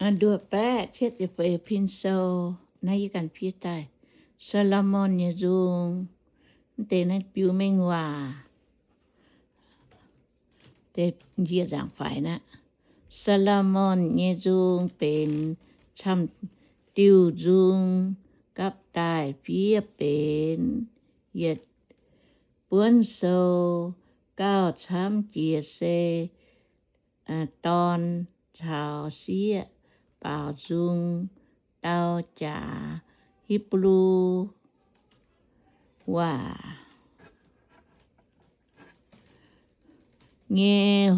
Nduov baeqv cietv ziepc feix pin sou, naaiv yie ganh fiev daaih. Saa^lo^morn nyei nzung. Mv deix naaiv biux mengh waac. Deix njiec nzaangc faix naaiv. Saa^lo^morn nyei nzung benx camv-diuh nzung gapv daaih fiev benx yietc buonv sou. Gauh camv jiex se dorn caux sieqv baaux nzung dau jaax Hipv^lu waac nyei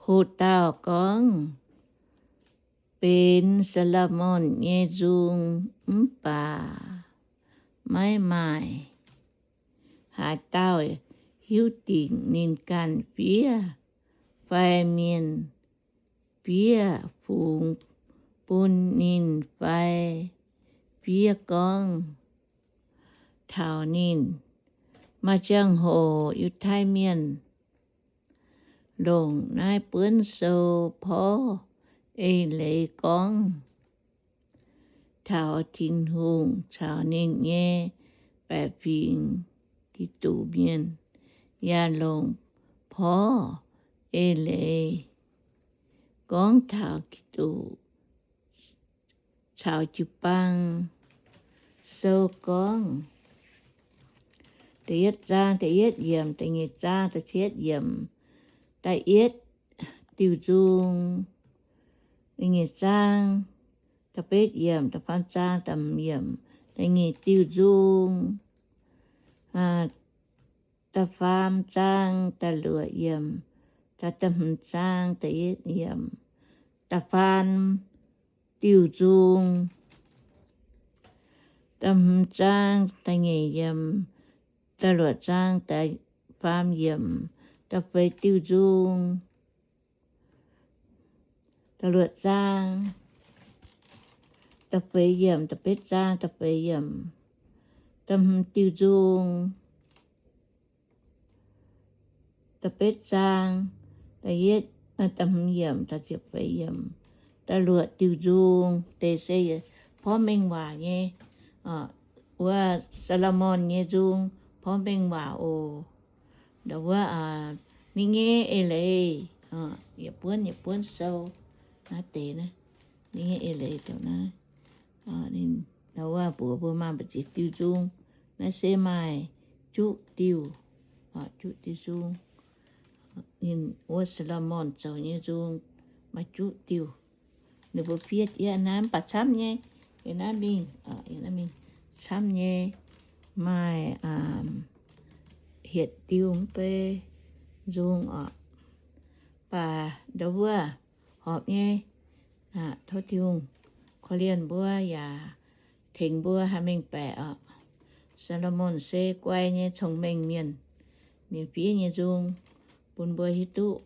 hoc-dauh gorngv, benx Saa^lo^morn nyei nzung mv baac maiv maaih haaix dauh hiuv dingc ninh ganh fiev fai mienh fiev fungx bun ninh fai fiev gorngv taux ninh. Maaih ziangh hoc Yiutai Mienh longc naaiv buonv sou porv eix leiz gorngv taux Tin-Hungh caux ninh nyei baeqc fingx, Giduc Mienh, yaac longc porv eix leiz gorngv taux Giduc caux jiu-baang. Sou gorngv, da'yietv zaang da'yietv yiemc, da'nyeic zaang da'cietv yiemc, da'yietv diuh nzung. Da'nyeic zaang da'betv yiemc, da'faam zaang da'hmz yiemc, da'nyeic diuh nzung. Da'faam zaang da'luoqc yiemc, da'hmz zaang da'yietv yiemc, da'faam diuh nzung. Da'hmz zaang da'nyeic yiemc, da'luoqc zaang da'faam yiemc, da'feix diuh nzung. Da'luoqc zaang da'feix yiemc, da'betv zaang da'feix yiemc, da'hmz diuh nzung. Da'betv zaang da'yietv, da'hmz yiemc, da'ziepc feix yiemc, da'luoqc diuh nzung. Deix se porv mengh waac nyei, wuov Saa^lo^morn nyei nzung porv mengh waac oc. Ndau wuov, ninh nyei eix leiz, yietc buonv yietc buonv sou naaiv deix naaiv, ninh nyei eix leiz dongh naaiv. Ndau wuov mbuox mbuo maaih mbu'ziex diuh nzung. Naaiv se maaih juqv diuh, juqv diuh nzung. Ninh wuov Saa^lo^morn zoux nyei nzung maaih juqv diuh. Ninh mbuo fiev yiem naaiv mv baac camv nyei, yiem naaiv mingh, yiem naaiv mingh camv nyei, maaih hietc diuh mv bei nzung oc. Mv baac ndau wuov horpc nyei. Tov Tin-Hungh korv-lienh mbuo yaac tengx mbuo haih mengh baeqc oc. Saa^lo^morn se guai nyei cong-mengh mienh. Ninh fiev nyei nzung bun mbuo hiuv duqv